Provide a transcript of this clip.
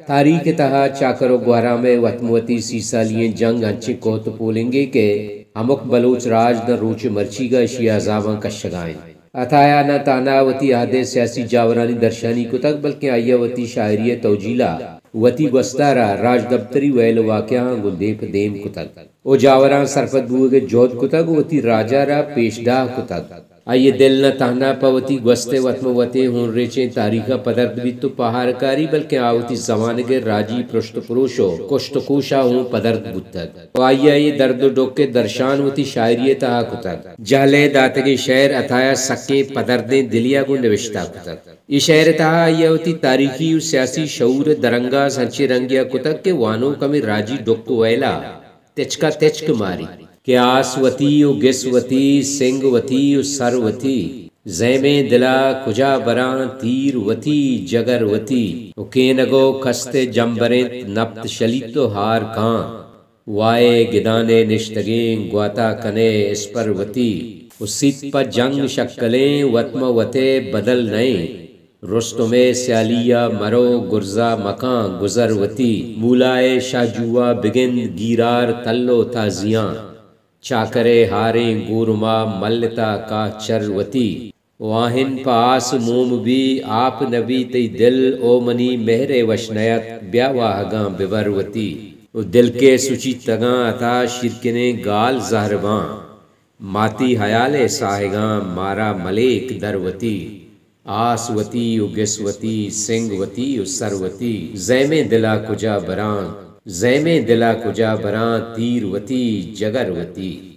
تاریخ ءِ تہا چاکر ءُ گوہرام ءِ وت مہ وتی سی سالی ئیں جنگ انچیں کوہت ءُ پولنگے کہ ہمک بلوچ راج داں روچ ءِ مرچیگ ءَ اشی ءِ عذاباں کشگ ءَ انت۔ عطایا نہ تہنا وتی عہد ءِ سیاسی جاورانی درشانی کتگ، بلکیں آئی ءَ وتی شاعری ءِ توجیل ءَ وتی گوست ءَ را راجدپتری ویل ءُ واقعہاں گوں دیم پہ دیم کتگ ءُ جاوراں سرپد بوہگ ءِ جہد کتگ ءُ وتی راج ءَ را پیشڈاہ کتگ۔ آئی ءِ دل نہ تہنا پہ وتی گوست ءِ وت مہ وتیں ہونریچیں تاریخ ءَ پدرد بیت ءُ پہارکاری، بلکیں آ وتی زمانگ ءِ راجی پرشت ءُ پروش ءُ کشت ءُ کوش ءَ ہوں پدرد بوتگ ءُ آئی ءَ اے درد ءُ ڈک ءِ درشان وتی شاعری ءِ تہا کتگ۔ جہل ءِ داتگیں شعر عطایا سکیں پدردیں دلے ءَ گوں نبشتہ کتگ۔ اے شعر ءِ تہا آئی ءَ وتی تاریخی ءُ سیاسی شعور ءِ درانگاز انچیں رنگے ءَ کتگ کہ وانوک ہمے راجی ڈک ءُ ویل ءَ تچک ءَ تچک ماریت کہ آس وتی ءُ گس وتی، سنگ وتی ءُ سر وتی، زیمیں دل ءَ کجا براں تیر وتی، جگر وتی ءُ کینگ ءُ کست ءِ جمبر اِنت، نپت شلیت ءُ ہار کاں۔ وائے گدان ءِ نشتگیں گوات ءَ کن ئے اسپر وتی ءُ سیت پہ جنگ شکلیں وت مہ وت ءِ بدل نہ اِنت۔ رستم ءِ سیالی ءَ مرو گرز ءَ مکاں گزر وتی، مولا ءِ شاہجو ءَ بگند گیرار تل ءُ تازیاں۔ چاکر ءِ ہاریں گورم ءَ ملت ءَ کاہ چر وتی ءُ آہن پہ آس موم بی، آپ نہ بی تئی دل او منی مہر ءِ وش نیت، بیا واہگاں ببر وتی ءُ دل کہ سچیتگاں عطا شیرکنیں گال زہر باں۔ ماتی ہیال ءِ ساہگاں مارا ملیک در وتی، آس وتی ءُ گس وتی، سنگ وتی ءُ سر وتی، زیمیں دل ءَ کجا براں، زیمیں دل ءَ کجا براں، تیر وتی، جگر وتی۔